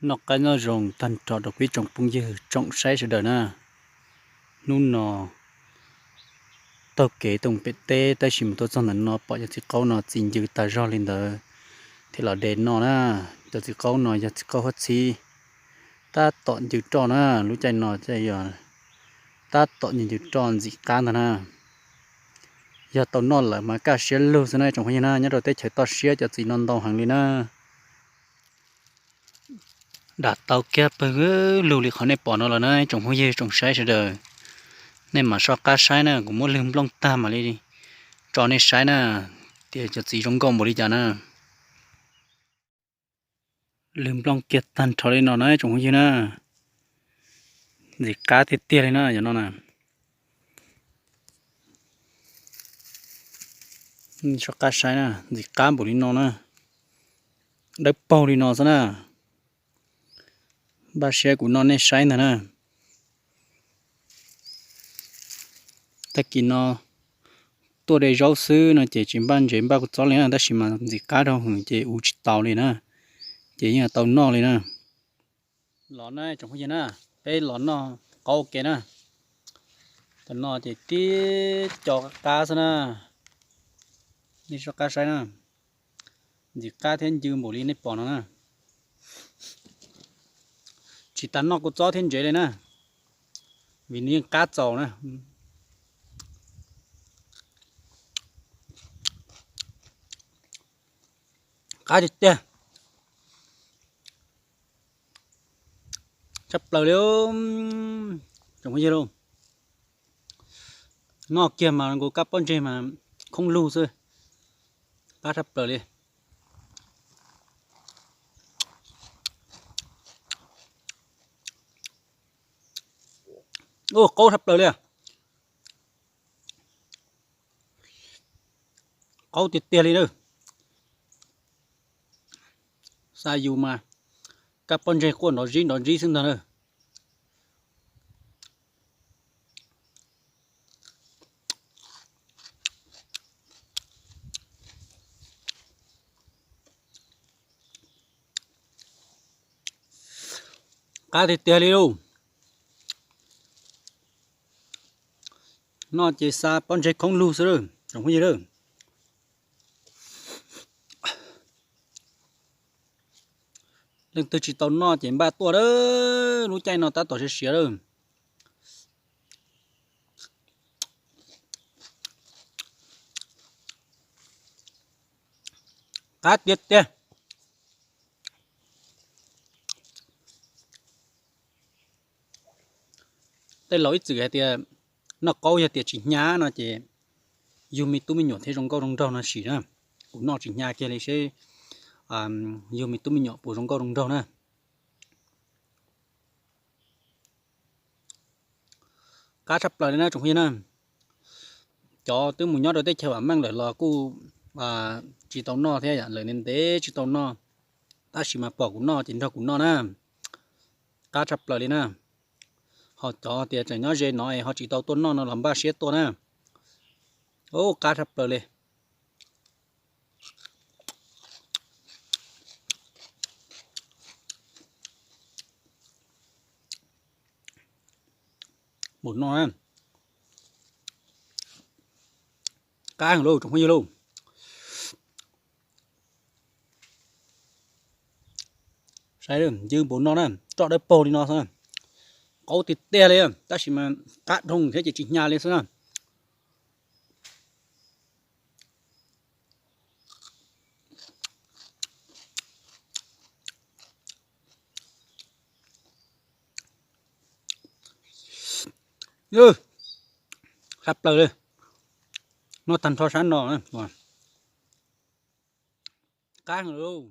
Noj qab nyob zoo tag nrho rau peb tsoom phooj ywg tsoom saib sawv daws na. Hnub no taug kev tuaj pem teb tab sis mas tuaj txog ntawm no pom cov txiv qaub no txi ncw tag zog li ntawd thiaj los de noj na. Cov txiv qaub no yog txiv qaub huab txhib, tab tom ncw roj na. Lub caij no yog tab tom ncw roj ntxim qab ntag na. Yog tau noj lawm mas kaj siab lug xwb na tsoom phooj ywg na. Nyob rau teb chaws toj siab cov txiv no ntau heev li na. Dam tau kiag pawg lug li qhov nej pom no los na tsoom phooj ywg tsoom saib sawv daws. Nej mam soj qab saib na, kuv muab lwg nplooj tag mam li tso nej saib na, tias cov txiv zoo nkauj npaum li cas na. Lwg nplooj kiag tag nrho li no na tsoom phooj ywg na. Ntxim qab tiag tiag li na yom no na. Soj qab saib na, ntxim qab npaum li no na. Dawb paug li no xwb na. Npaj siab kuv noj nej saib ntag na. Tag kis no tuaj de zaub xwb no ces tsis npaj ntsev npaj kua txob li na, tab sis mas ntxim qab rau hwv ces ua tsis tau li na, ces yeej tau noj li na. Los na tsoom phooj ywg na, peb los noj qaub ke na. Tam no ces tib co qab xwb na. Nej soj qab saib na, ntxim qab thiab ncw npaum li nej pom no na. Tsis tas noj kua txob thiab ntsev li na, vim nws yeej qab txaus na. Qab tiag tiag, tshaj plaws li. Tsoom phooj ywg lauj, noj kiag mas nkaus kab pob ntseg mas khoob lug xwb, qab tshaj plaws li. Ua qaub tshaj plaws li. Qaub tiag tiag li na. Xa yus mas kab pob ntseg quaj nrov zib nrov zib xwb ntag na. Qab tiag tiag li lauj. Noj ces xa pob ntseg khoob lug xwb tsoom phooj ywg. Leej twg tsis tau noj ces npaj tuaj a, lub caij no tab tom siav siav lawm. Qab tiag tiag. Tej laus ib txwm hais tias noj qaub yog tias tsis hnyav no ces yug me tub me nyuam thiaj zoo nkauj zoo nraug no sim na. Kuv noj tsis hnyav kiag li seb yug me tub me nyuam puas zoo nkauj zoo nraug na. Qab tshaj plaws li na tsoom phooj ywg na. Cov twb mus nyob rau teb chaws vam meej lawm los kuj tsis tau noj thiab, lawv ntev ntev tsis tau noj, tab sis mas pom kuv noj ces nrog kuv noj na. Qab tshaj plaws li na. Ho cov tias tseem nyob ze no es ho tsis tau tuaj noj no los npaj siab tuaj na. Ub, qab tshaj plaws li. Mus no, qab heev lauj tsoom phooj ywg lauj. Saib ncw npaum no na, roj dawb paug li no xwb, qaub tiag tiag li, tab sis mas qab dhoo thiab ces tsis hnyav li xwb na. Sab plaws li, noj tag nrho sab no, qab heev lauj.